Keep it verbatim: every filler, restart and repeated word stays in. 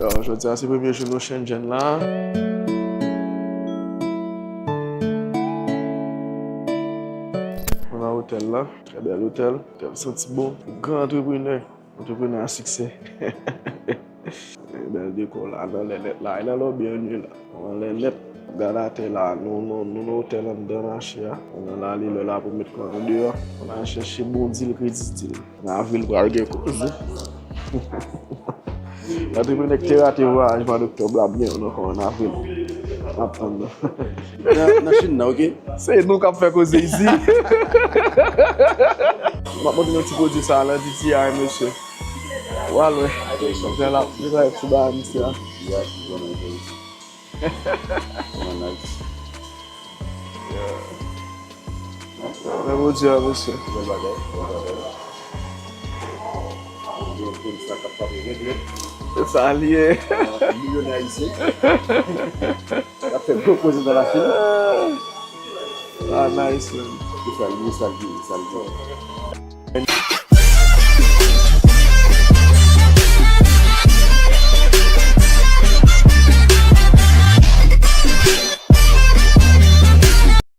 Jodi a se premye jou nou Shenzhen la. Nou nan otèl la, trè bèl otèl, otèl santi bon, gran antreprenè, antreprenè a siksè. Bèl dekò la, nan lè nèt la, e nan lòbi an nou ye la. Nan lè nèt, gade atè la, nou, nou, nou nan otèl anndan mache a. Kounye a la, li lè la pou met kò nou deyò. N al chèche bon dil, kredi dil. Nan avil pral gen koze. Antreprenè ki te rate vwayaj mwa doktòb la, byen, nou ankò an avril. N ap tann nou. Nan, nan Chin nan, oke? Se nou k ap fè koze isi. M ap montre nou ti pwodui sa a nan D T I, mesye. Wa lwen. Jan l ap, jan l ap sou bagay misye a. Men Bondye a, mesye. Bèl bagay, bèl bagay. Gen, gen sa k ap frape red, red. Se sa li ye. Milyonè ayisyen. L ap fè gwo koze nan Lachin. Ah, nice, man. Se sa li ye, sa li ye, sa li ye.